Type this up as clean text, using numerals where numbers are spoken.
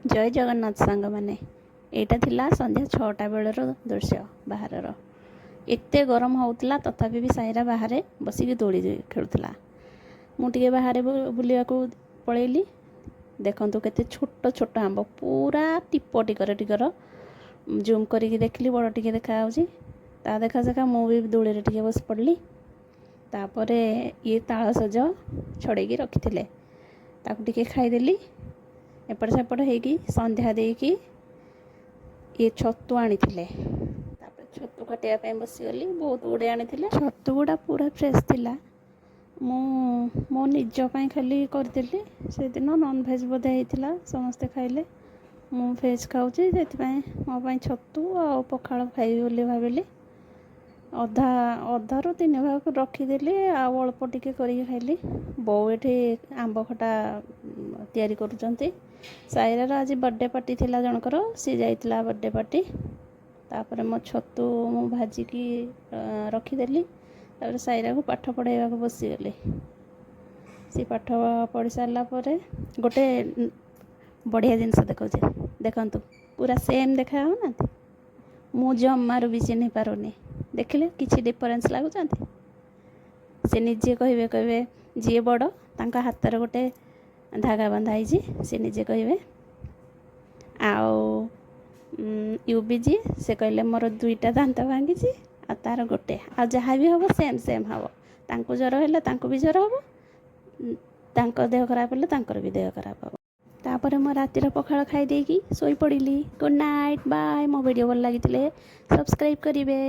ଜୟ ଜଗନ୍ନାଥ ସାଙ୍ଗମାନେ। ଏଇଟା ଥିଲା ସନ୍ଧ୍ୟା 6ଟା ବେଳର ଦୃଶ୍ୟ ବାହାରର। ଏତେ ଗରମ ହେଉଥିଲା, ତଥାପି ବି ସାଇରା ବାହାରେ ବସିକି ଦୋଳି ଖେଳୁଥିଲା। ମୁଁ ଟିକେ ବାହାରେ ବୁଲିବାକୁ ପଳେଇଲି। ଦେଖନ୍ତୁ, କେତେ ଛୋଟ ଛୋଟ ଆମ୍ବ, ପୁରା ଟିପ ଟିକର ଟିକର। ଜୁମ୍ କରିକି ଦେଖିଲି, ବଡ଼ ଟିକେ ଦେଖାଯାଉଛି। ତା ଦେଖା ଦେଖା ମୁଁ ବି ଦୋଳିରେ ଟିକେ ବସି ପଡ଼ିଲି। ତାପରେ ଇଏ ତାଳସଜ ଛଡ଼େଇକି ରଖିଥିଲେ, ତାକୁ ଟିକେ ଖାଇଦେଲି। ଏପଟ ସେପଟ ହେଇକି ସନ୍ଧ୍ୟା ଦେଇକି ଇଏ ଛତୁ ଆଣିଥିଲେ। ତାପରେ ଛତୁ କାଟିବା ପାଇଁ ବସିଗଲି। ବହୁତ ଗୁଡ଼ିଏ ଆଣିଥିଲେ। ଛତୁ ଗୁଡ଼ା ପୁରା ଫ୍ରେଶ୍ ଥିଲା। ମୁଁ ମୋ ନିଜ ପାଇଁ ଖାଲି କରିଥିଲି। ସେଦିନ ନନଭେଜ୍ ବୋଧେ ହେଇଥିଲା, ସମସ୍ତେ ଖାଇଲେ। ମୁଁ ଭେଜ୍ ଖାଉଛି, ସେଥିପାଇଁ ମୋ ପାଇଁ ଛତୁ ଆଉ ପଖାଳ ଖାଇବି ବୋଲି ଭାବିଲି। ଅଧା ଅଧାରୁ ତିନି ଭାଗ ରଖିଦେଲି ଆଉ ଅଳ୍ପ ଟିକେ କରିକି ଖାଇଲି। ବୋଉ ଏଠି ଆମ୍ବ ଖଟା ତିଆରି କରୁଛନ୍ତି। ସାଇରାର ଆଜି ବର୍ଥଡ଼େ ପାର୍ଟି ଥିଲା ଜଣଙ୍କର, ସିଏ ଯାଇଥିଲା ବର୍ଥଡ଼େ ପାର୍ଟି। ତାପରେ ମୋ ଛତୁ ମୁଁ ଭାଜିକି ରଖିଦେଲି। ତାପରେ ସାଇରାକୁ ପାଠ ପଢ଼ାଇବାକୁ ବସିଗଲି। ସେ ପାଠ ପଢ଼ି ସାରିଲା ପରେ ଗୋଟେ ବଢ଼ିଆ ଜିନିଷ ଦେଖାଉଛି। ଦେଖନ୍ତୁ, ପୁରା ସେମ୍ ଦେଖା ହେଉନାହାନ୍ତି? ମୁଁ ଜମାରୁ ବି ଚିହ୍ନି ପାରୁନି। ଦେଖିଲେ, କିଛି ଡିଫରେନ୍ସ ଲାଗୁଛନ୍ତି? ସେ ନିଜେ କହିବେ। କହିବେ, ଯିଏ ବଡ଼, ତାଙ୍କ ହାତରେ ଗୋଟେ ଧାଗା ବନ୍ଧା ହେଇଛି, ସେ ନିଜେ କହିବେ। ଆଉ you ବି ଯିଏ, ସେ କହିଲେ ମୋର ଦୁଇଟା ଦାନ୍ତ ଭାଙ୍ଗିଛି ଆଉ ତାର ଗୋଟେ। ଆଉ ଯାହା ବି ହେବ, ସେମ୍ ସେମ୍ ହେବ। ତାଙ୍କୁ ଜ୍ୱର ହେଲେ ତାଙ୍କୁ ବି ଜ୍ୱର ହେବ, ତାଙ୍କ ଦେହ ଖରାପ ହେଲେ ତାଙ୍କର ବି ଦେହ ଖରାପ ହେବ। ତାପରେ ମୁଁ ରାତିର ପଖାଳ ଖାଇ ଦେଇକି ଶୋଇପଡ଼ିଲି। Good night, bye. ମୋ ଭିଡ଼ିଓ ଭଲ ଲାଗିଥିଲେ ସବସ୍କ୍ରାଇବ୍ କରିବେ।